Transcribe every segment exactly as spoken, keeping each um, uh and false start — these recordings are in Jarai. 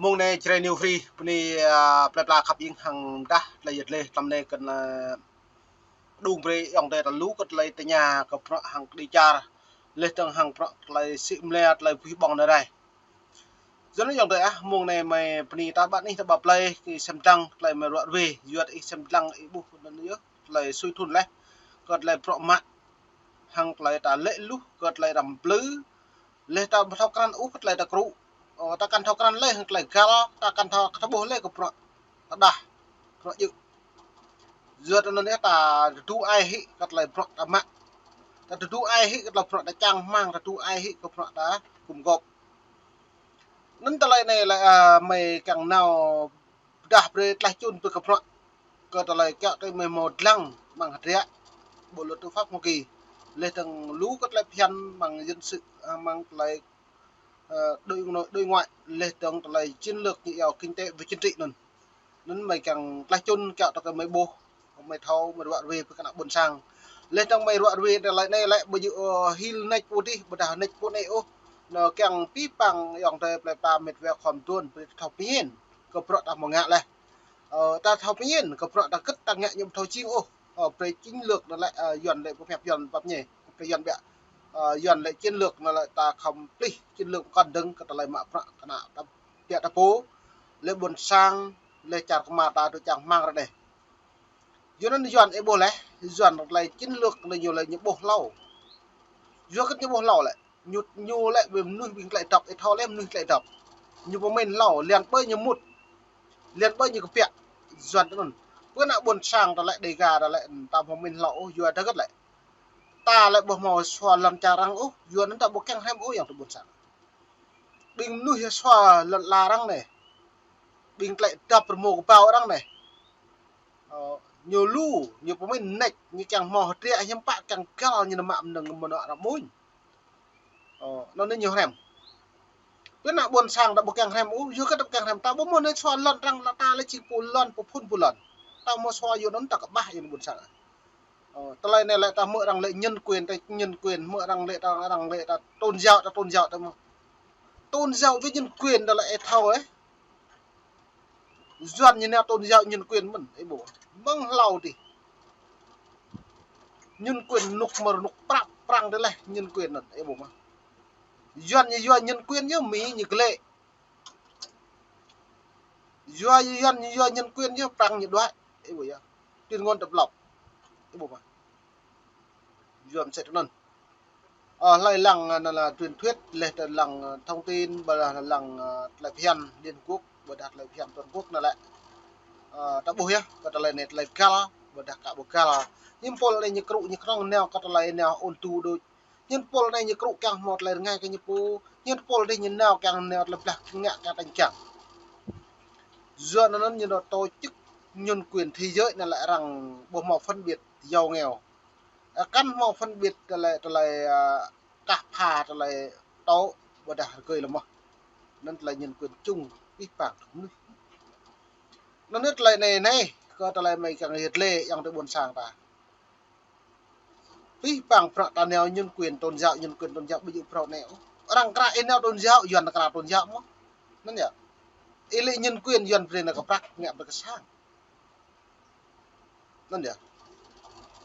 Mông anai Jrai New Free, bơni, a, plơi pla khăp ing hăng dah, tơlơi yơh lĕ, tlam anai kơ, a, đung brơi ayŏng adơi ta lu kơ tơlơi tơña kơ bruă hăng kơđi čar. Leh dơ̆ng hăng bruă tơlơi sĭ mlĕ, tơlơi bih ƀong anai rai. Yua anŭn ayŏng adơi ah, mông anai mơi bơni ta ƀă anih ta ƀă plơi, kơ ih sem dlăng, tơlơi mơi ruă ruê, yua ih sem dlăng, ih ƀuh anŭn yơh, tơlơi sui thun leh, kơ tơlơi bruă mă, hăng tơlơi ta lĕ luh, kơ tơlơi răm plư, leh ta ƀu thâo krăn ôh kơ tơlơi ta krŭ. Ơ, ta kăn thâo krăn leh hăng tơlơi găl, ta kăn thâo, ta ƀuh leh kơ bruă ta đah, bruă djơ̆. Yua anŭn yơh ta tơdu ai hĭ kơ tơlơi bruă ta mă. Ta tơdu ai hĭ kơ tơlơi bruă ta čang rơmang, ta tơdu ai hĭ kơ bruă ta gum gôp. Anŭn tơlơi anai lĕ, a, mơi kiăng nao pơdah brơi tlaih čun brơi kơ bruă. Kơ tơlơi kiaŏ tui mơi hmâo dlăng amăng hơdră bộ luật tư pháp Hoa Kỳ. Leh dơ̆ng lu kơ tơlơi phiăn amăng dân sự, a, amăng tơlơi, ơ, đối ngoại, đối ngoại, leh dơ̆ng tơlơi chiến lược ñu iâu kinh tế và chính trị anŭn. Anŭn mơi kiăng tlaih čun kiaŏ tui kơ mơi ƀuh, mơi thâo, mơi ruă ruê brơi kơ ană ƀôn sang. Leh dơ̆ng mơi ruă ruê tơlơi anai lĕ ƀu djơ̆, ơ, hil nač pô adih, ƀôdah nač pô anai ôh. Anŭn kiăng pih pang ayŏng adơi plơi pla met wa khŏm tuan, brơi ta thâo pơmĭn kơ bruă ta hmâo ngă leh. Ơ, ta thâo pơmĭn kơ bruă ta gĭt ta ngă ñu ƀu thâo jing ôh. Ơ, brơi chiến lược anŭn lĕ, ơ, Yuan lĕ pơhiăp Yuan pap ñe, brơi Yuan biă. Ơ, Yuan lĕ chiến lược anŭn lĕ ta khŏm plih chiến lược kăn dơ̆ng kơ tơlơi mă bruă kơ ană ta biă ta pô, lĕ ƀôn sang, lĕ čar kơmar ta tui čang rơmang ră anai. Yua anŭn Yuan ih ƀuh leh, Yuan tơlơi chiến lược anŭn ñu lĕ ñu ƀuh hlâo. Yua kơ ñu ƀuh hlâo lĕ, ñu, ñu lĕ ƀing mơnuih ƀing tơlơi dŏp, ih thâo leh mơnuih tơlơi dŏp. Ñu pơmĭn hlâo, liăn ƀơi ñu mŭt, liăn ƀơi ñu kơpiă, Yuan tui anŭn. Pơ ană ƀôn sang ta lĕ Đêga ta lĕ, ta ƀu pơmĭn hlâo ôh, yua ta gĭt lĕ. Ta lĕ ƀu hmâo sua lŏn čar arăng ôh, yua anŭn ta ƀu kiăng hrăm ôh ayŏng adơi ƀôn sang. Ƀing mơnuih sua lŏn ala arăng anai. Ƀing tơlơi dŏp rơmô kơƀâo arăng anai. Ơ, ñu lu, ñu pơmĭn nač, ñu kiăng hmâo hơdră hiư̆m pă kiăng găl ñu nao mă mơnơ̆ng mơnŏ arăng amuñ. Ơ, anŭn anai ñu hrăm. Pơ ană ƀôn sang ta ƀu kiăng hrăm ôh, yua kơ ta ƀu kiăng hrăm, ta ƀu hmâo anai sua lŏn arăng, ta lĕ jing pô lŏn, pô phŭn pô lŏn. Ta hmâo sua yua anŭn ta kơƀah yua anŭn ƀôn sang. Ơ, tơlơi anai lĕ ta hmư̆ arăng lĕ nhân quyền, ta nhân quyền, hmư̆ arăng lĕ ta, arăng lĕ ta tôn giáo, ta tôn giáo ta hmâo. Tôn giáo với nhân quyền ta lĕ ih thâo ơ. Yuan ñu nao tôn giáo nhân quyền mơ̆n, ih ƀuh. Mơ̆ng hlâo adih. Nhân quyền rơnŭk mơ̆ rơnŭk prăp prang tơlơi nhân quyền anŭn, ih ƀuh mơ̆. Yuan ñu yua nhân quyền yơh, Mi ñu glĕ. Yua, Yuan ñu yua nhân quyền yơh, prang ñu đuaĭ, ih ƀuh yơh. Tuyên ngôn độc lập, ih ƀuh mơ̆. Yuan mơsĕ tui anŭn. Ơ, hlơi lăng, ơ, anŭn lĕ truyền thuyết, leh dơ̆ng lăng, ơ, thông tin, ƀôdah lăng, ơ, tơlơi phiăn Liên Quốc, ƀôdah tơlơi phiăn toàn quốc anŭn lĕ. Ơ, ta ƀuh yơh, kơ tơlơi anai tơlơi găl, ƀôdah ka ƀu găl. Hiư̆m pôl anai ñu krŭ, ñu krŏng nao, kơ tơlơi nao ôn tu đôč. Hiư̆m pôl anai ñu krŭ kiăng hmâo tơlơi rơngai kơ ñu pô. Hiư̆m pôl anai ñu nao kiăng nao tơlơi blah ngă kiăng tañ kiăng. Yua anŭn ñu nao tổ chức nhân quyền thế giới anŭn lĕ arăng ƀu hmâo phân biệt giàu nghèo. Ơ, kăn hmâo phân biệt tơlơi, tơlơi, ơ, kah pha tơlơi tŏ ƀôdah rơgơi lơmơ̆. Anŭn tơlơi nhân quyền chung pih pang mơnuih. Anŭn tơlơi anai anai, kơ tơlơi mơi kiăng yơh lĕ ayŏng adơi ƀôn sang ta. Pih pang bruă ta nao nhân quyền tôn giáo, nhân quyền tôn giáo ƀu djơ̆ bruă anai ôh. Arăng krăp ih nao tôn giáo, Yuan krăp tôn giáo mơ̆. Anŭn yơh. Ih lĕ nhân quyền Yuan brơi nao kơ prăk, ngă brơi kơ sang. Anŭn yơh.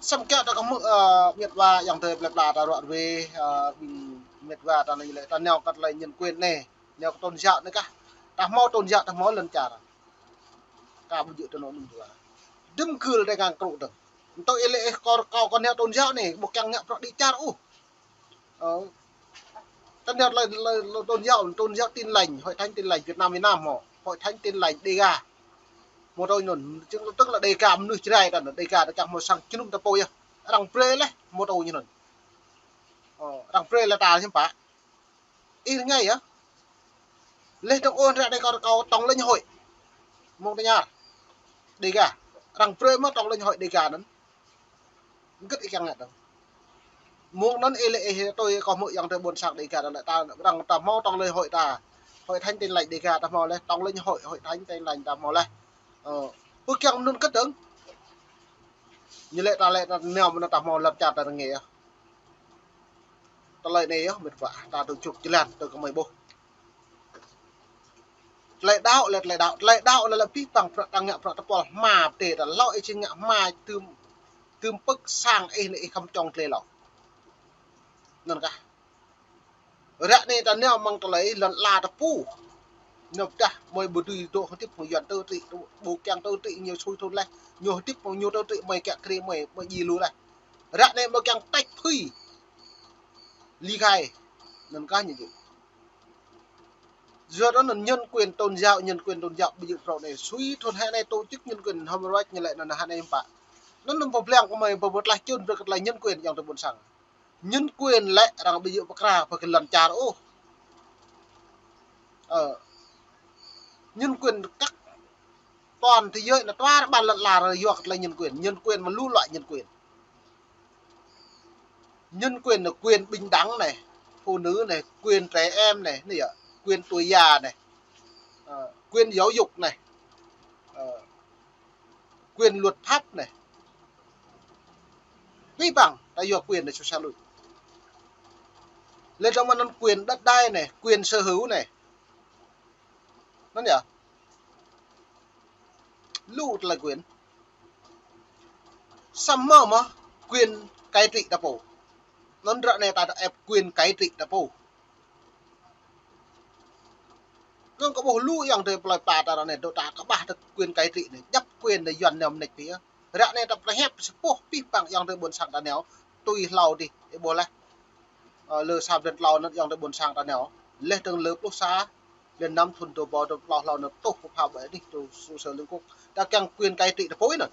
Samơ̆ kiaŏ ta kơ hmư̆, ơ, met wa ayŏng adơi plơi pla ta ruă ruê, ơ, ƀing met wa ta anai lĕ ta nao kơ tơlơi nhân quyền anai, nao kơ tôn giáo anai kah. Ta hmâo tôn giáo, ta hmâo lŏn čar. Ka ƀu djơ̆ tơ anŭn anŭn dua. Dŭm gưl ta kiăng krŭ dơ̆ng. Tơl ih lĕ ih kâo, kâo, kâo nao tôn giáo anai, ƀu kiăng ngă bruă kơđi čar ôh. Ơ. Ta nao lĕ, lĕ, lĕ tôn giáo, tôn giáo Tin Lành, Hội Thánh Tin Lành Việt Nam, Việt Nam hmâo. Hội Thánh Tin Lành Đêga. Hmâo tui anŭn, chứng tức là Đêga mơnuih Jrai ta anŭn, Đêga ta čang hmâo sang jơnum ta pô yơh. Arăng brơi leh, hmâo tui anŭn. Ơ, arăng brơi leh ta hiư̆m pă. Ih rơngai yơh. Leh dơ̆ng ôn ră anai kâo, kâo tổng lãnh hội. Mông tơña. Đêga. Arăng brơi mơ̆ tổng lãnh hội Đêga anŭn. Gĭt ih kiăng ngă dơ̆ng. Mông anŭn ih lĕ ih tui kâo hmư̆ ayŏng adơi ƀôn sang Đêga ta lĕ ta, arăng ta hmâo tổng lãnh hội ta. Hội Thánh Tin Lành Đêga ta hmâo leh, tổng lãnh hội, Hội Thánh Tin Lành ta hmâo leh. Ơ, ƀu kiăng anŭn gĭt dơ̆ng. Ñu lĕ ta lĕ ta nao mơ̆n ta hmâo lŏn čar ta rơngai yơh. Tơlơi anai yơh, met wa, ta tui čuk jơlan, tui kơ mơi ƀuh. Tơlơi đaŏ lĕ tơlơi đaŏ, tơlơi đaŏ lĕ lĕ abih bang prăk ta ngă prăk tơpul hma pơdơi ta lâo ih či ngă hma tơm, tơm pơ̆k sang ih lĕ ih khŏm čong tơlơi lâo. Anŭn kah. Ră anai ta nao mơ̆ng tơlơi lŏn ala ta pô. Nao pơdah mơi ƀu dưi dŏ hơdip mơ̆ng Yuan tơtrĭ, ƀu kiăng tơtrĭ ñu sui thun laih. Ñu hơdip mơ̆ng ñu tơtrĭ mơi kiăng kri mơi, mơi djai lu laih. Ră anai mơi kiăng tĕk phui. Ly khai. Anŭn kah ñu djơ̆. Yua anŭn nhân quyền tôn giáo, nhân quyền tôn giáo, ƀu djơ̆ prŏng anai. Sui thun hơnai tổ chức nhân quyền Human Rights ñu lĕ anŭn hơnai hiư̆m pă. Anŭn anŭn pơblang kơ mơi, pơblang tlaih čun brơi kơ tơlơi nhân quyền ayŏng adơi ƀôn sang. Nhân quyền lĕ arăng ƀu djơ̆ pơkra pơ kơ lŏn čar ôh. Ơ. Nhân quyền kah toàn thế giới anai, toàn ƀar lŏn ala yua kơ tơlơi nhân quyền. Nhân quyền mơ̆ lu loại nhân quyền. Nhân quyền là quyền bình đẳng này, phụ nữ này, quyền trẻ em này, anai yơh, quyền tuổi già này, ờ, quyền giáo dục này, ờ, quyền luật pháp này. Abih bang ta yua quyền anai susah lui. Lĕ dong mơ̆n anŭn quyền đất đai này, quyền sở hữu này. Anŭn yơh. Lu tơlơi quyền. Samơ̆ mơ̆ quyền cai trị ta pô. Anŭn ră anai ta ĕp quyền cai trị ta pô. Anŭn kơ ƀuh lu ayŏng adơi plơi pla ta ră anai dŏ ta kơƀah ta quyền cai trị anai. Djăp quyền anai Yuan nao mơneč pia. Ră anai ta pơhiăp sa boh abih bang ayŏng adơi ƀôn sang ta nao. Tui hlâo dih, ih ƀuh laih. Ơ, lơ sa blan tlâo anŭn ayŏng adơi ƀôn sang ta nao. Laih dơ̆ng lơ pluh sa, blan năm thun dua rơbâo dua pluh tlâo hlâo anŭn tuh pơpha ƀơi anih trụ, trụ sở Liên Quốc. Ta kiăng quyền cai trị ta pô anŭn.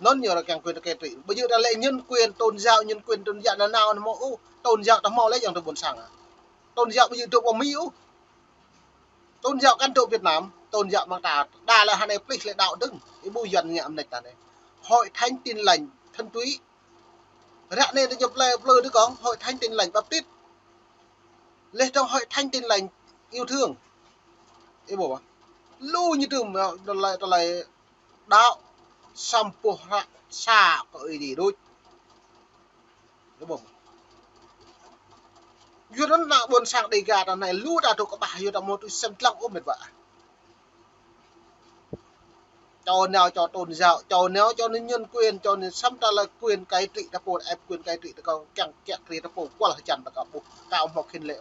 Anŭn ñu ră kiăng quyền cai trị. Ƀu djơ̆ ta lĕ nhân quyền tôn giáo, nhân quyền tôn giáo nanao anŭn hmâo ôh. Tôn giáo ta hmâo lĕ ayŏng adơi ƀôn sang ah. Tôn giáo ƀu djơ̆ dŏ pơ Mi ôh. Tôn giáo kăn dŏ Việt Nam, tôn giáo mơ̆ng ta, đa lĕ hơnai plih lĕ đaŏ dơ̆ng, ih ƀuh Yuan ngă mơneč ta anai. Hội Thánh Tin Lành thuần túy. Ră anai ta djŏp lĕ plư tơ kông, Hội Thánh Tin Lành Baptist. Laih dong Hội Thánh Tin Lành Yêu Thương. Ih ƀuh ƀă. Lu ñu tơm, tơlơi, tơlơi đaŏ samơ̆ hră sa kơ Ơi Adai đôč. Ih ƀuh. Yua anŭn ană ƀôn sang Dêga ta anai lu ta dŏ kơƀah yua ta hmâo tui sem lăng ôh met wa. Čô nao čô tôn giáo, čô nao čô anai nhân quyền, čô anai samơ̆ ta lĕ quyền cai trị ta pô, ĕp quyền cai trị ta kơ kiăng kiăng kri ta pô, kual hơjăn ta kơ ƀuh, kơ hmâo khĭn lĕ.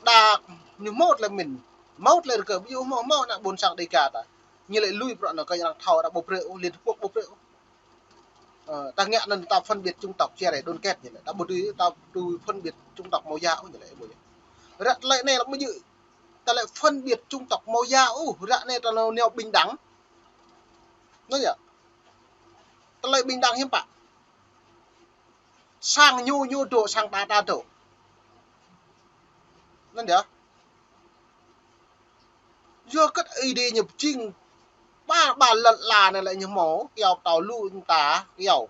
Đa ñu hmâo tơlơi mĭn, hmâo tơlơi rơkơi, ƀu djơ̆ hmâo, hmâo ană ƀôn sang Dêga ta. Ñu lĕ lui prăk anŭn kơ arăng thâo ta ƀu brơi ôh, Liên Hợp Quốc ƀu brơi ôh. Ơ, ta ngă anŭn ta phân biệt chủng tộc chia rẽ đoàn kết ñu lĕ. Ta ƀu dưi, ta ƀu phân biệt chủng tộc màu da ôh ñu lĕ, ƀu djơ̆. Ră tơlơi anai lĕ ƀu djơ̆. Ta lĕ phân biệt chủng tộc màu da ôh, ră anai ta nao, nao bình đẳng. Anŭn yơh. Tơlơi bình đẳng hiư̆m pă. Sang ñu, ñu dŏ, sang ta, ta dŏ. Anŭn yơh. Yua kơ Ơi Adai ñu pơjing ƀar, ƀar lŏn ala anai lĕ ñu hmâo, kyâo pơtao lu mơta kyâo.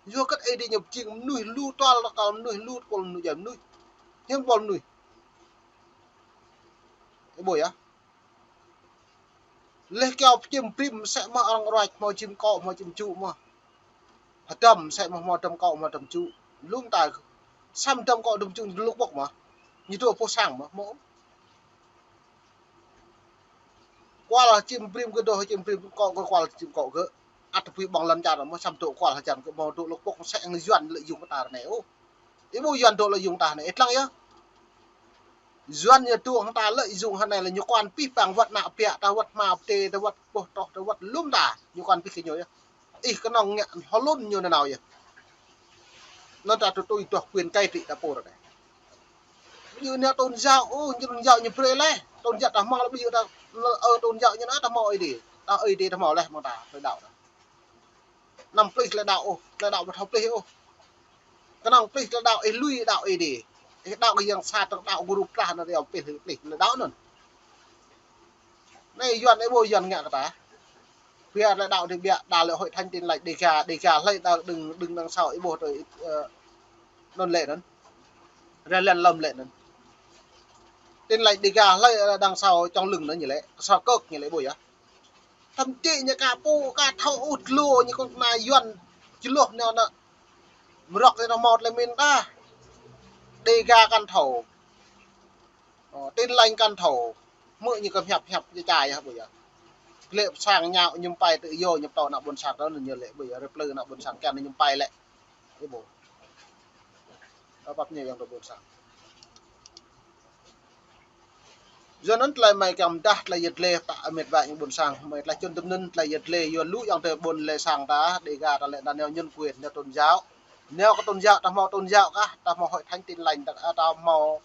Yua kơ Ơi Adai ñu pơjing mơnuih lu tual, tual mơnuih lu, tơpul mơnuih djai mơnuih. Hiư̆m tơpul mơnuih. Ih ƀuh yơh. Laih kyâo pơčim prim mơsĕ mơ̆ arăng ruăč hmâo čim kŏ, hmâo čim čŭ mơ̆. Hơdăm mơsĕ mơ̆ hmâo hơdăm kŏ, hmâo hơdăm čŭ. Lu mơta samơ̆ hơdăm kŏ hơdăm čŭ ñu lŭk ƀŏk mơ̆. Ñu dŏ pơ sang mơ̆, hmâo. Kual čim prim gơ̆ dŏ, čim prim kŏ gơ̆, kual čim kŏ gơ̆. Ăt tơpui ƀơ̆ng lŏn čar mơ̆ samơ̆ dŏ kual hơjăn gơ̆ hmâo dŏ lŭk ƀŏk mơsĕ hăng Yuan lợi dụng ta ră anai ôh. Ih ƀuh Yuan dŏ lợi dụng ta anai, ih lăng yơh. Yuan ñu dŏ hăng ta lợi dụng hơnai lĕ ñu kuan abih bang wơ̆t ană ƀiă ta, wơ̆t hma pơdơi ta, wơ̆t boh troh ta, wơ̆t lŏm ta, ñu kuan abih kơ ñu yơh. Ih kơnơ̆ng ngă hlŭn ñu nanao yơh. Anŭn ta tui tui dŏ quyền cai trị ta pô ră anai. Ƀu djơ̆ nao tôn giáo, ôh, ñu tôn giáo ñu brơi laih. Tôn giáo ta hmâo laih, ƀu djơ̆ ta, ơ, tôn giáo ñu anai ta hmâo Ơi Adai. Ta Ơi Adai ta hmâo laih mơ̆ng ta, tơlơi đaŏ ta. Anăm plih tơlơi đaŏ ôh, tơlơi đaŏ ƀu thâo plih ôh. Kơnơ̆ng plih tơlơi đaŏ, ih lui đaŏ Ơi Adai. Ih đaŏ kơ yang sat, đaŏ guru plah anŭn, yua plih, plih tơlơi đaŏ anŭn. Anai Yuan, ih ƀuh Yuan ngă kơ ta. Pia tơlơi đaŏ dih biă, đa lĕ Hội Thánh Tin Lành Dêga, Dêga hlơi ta đơ̆ng, đơ̆ng đăng sau, ih ƀuh tơ, ơ, anŭn lĕ anŭn. Ră lĕ lŏm lĕ anŭn. Tin Lành Dêga hlơi, ơ, đăng sau čŏng lưng anŭn ñu lĕ, sau kơk ñu lĕ ƀuh yơh. Thậm chí ñu ka pô, ka thâo ôh tơlơi ñu kơ ană Yuan čơluh ñu anŭn. Mơ̆ rŏk ñu hmâo tơlơi mĭn ta. Dêga kăn thâo. Ơ, Tin Lành kăn thâo. Hmư̆ ñu kơ hiăp hiăp ñu čai yơh ƀu yơh. Lĕ sang ñu ñu pai tơ yơh ñu pơtô ană ƀôn sang tơ ñu lĕ ƀu yơh, rơplư ană ƀôn sang kiăng ñu pai lĕ. Ih ƀu. Tơpă ñu yơh tơ ƀôn sang. Yua anŭn tơlơi mơi kiăng mơdah tơlơi yăt lĕ pă met wa yơh ƀôn sang. Mơi tơlơi čun tơm anŭn tơlơi yăt lĕ yua lu yơh tơ ƀôn lĕ sang ta, Đêga ta lĕ ta neo nhân quyền, neo tôn giáo. Neo kơ tôn giáo, ta hmâo tôn giáo kah, ta hmâo hội thánh Tin Lành, ta, ta hmâo,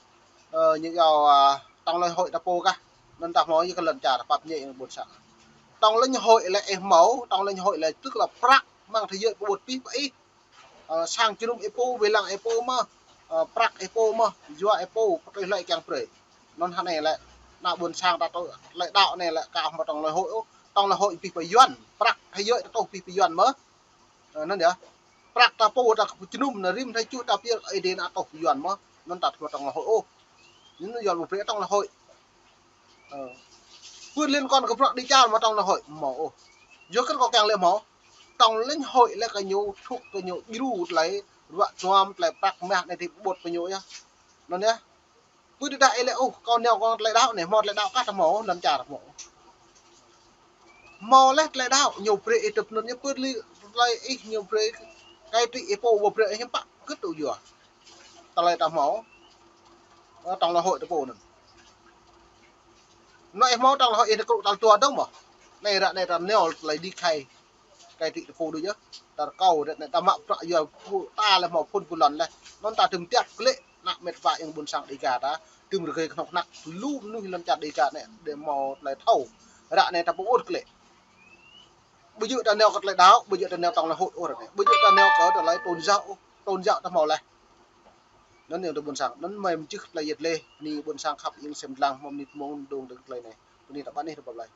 ơ, ñu yua, ơ, tŏng lơi hội ta pô kah. Anŭn ta hmâo yơh kơ lŏn čar, tơpă ñu yơh ƀôn sang. Tŏng lơi hội lĕ ih hmâo, tŏng lơi hội lĕ tức là prăk, mơ̆ng thế giới pơƀut pih pă ih. Ơ, sang jơnum ih pô, wai lăng ih pô mơ̆, ơ, prăk ih pô mơ̆, yua ih pô, pơtui lơi kiăng brơi. Anŭn hơnai lĕ, ană ƀôn sang ta tơ, tơlơi đaŏ anai lĕ, kah hmâo tŏng lơi hội ôh, tŏng lơi hội pih pơ Yuan, prăk thế giới ta tŏng pih pơ Yuan mơ̆. Ơ, anŭn yơh. Prăk ta pô ta jơnum anai rĭm thai čuh ta pia Ơi Adai anŭn tŏng pih Yuan mơ̆, anŭn ta hmâo tŏng lơi hội ôh. Anŭn Yuan ƀu brơi tŏng lơi hội. Ơ. Pưn liên quan kơ prăk đi čar mơ̆ tŏng lơi hội hmâo ôh. Yua kơ kâo kiăng lĕ hmâo. Tŏng lơi hội lĕ kơ ñu thuk kơ ñu djru tơlơi ruă duăm tơlơi prăk mah anai tơlơi pơƀut pơ ñu yơh. Anŭn yơh. Pưn đĭ đa ih lĕ ôh, kâo neo kơ tơlơi đaŏ anai, hmâo tơlơi đaŏ kah ta hmâo, lŏn čar hmâo. Hmâo lĕ tơlơi đaŏ, ñu brơi ih tơp anŭn, ñu pưn lĕ tơlơi ih, ñu brơi cai trị ih pô, ƀu brơi ih hiư̆m pă, kơt tŭ yua. Tơlơi ta hmâo, ơ, tŏng lơi hội ta pô anŭn. Anŭn ih hmâo tŏng lơi hội ih ta krŭ tal dua dơ̆ng mơ̆. Anai ră anai ta neo tơlơi đi khai, cai trị ta pô đôč yơh. Ta rơkâo ră anai ta mă prăk yua pô ta lĕ hmâo phun pô lŏn lĕ. Anŭn ta tơm tiăp klĕ, ană met wa yơh ƀôn sang Đêga ta, tơm rơgơi kơnŏk kơnăk, lu mơnuih lŏn čar Đêga anai, đe hmâo tơlơi thâo. Ră anai ta pơƀut klĕ. Ƀu djơ̆ ta neo kơ tơlơi đaŏ, ƀu djơ̆ ta neo tŏng lơi hội ôh ră anai. Ƀu djơ̆ ta neo kơ tơlơi tôn giáo ôh, tôn giáo ta hmâo lĕ. Anŭn yơh tơ ƀôn sang. Anŭn mơi mơčih tơlơi yăt lĕ, bơni ƀôn sang khăp ing sem lăng, hmâo mơnit mông dong dơ̆ng tơlơi anai. Bơni ta ƀăn ih tơ ƀap lai.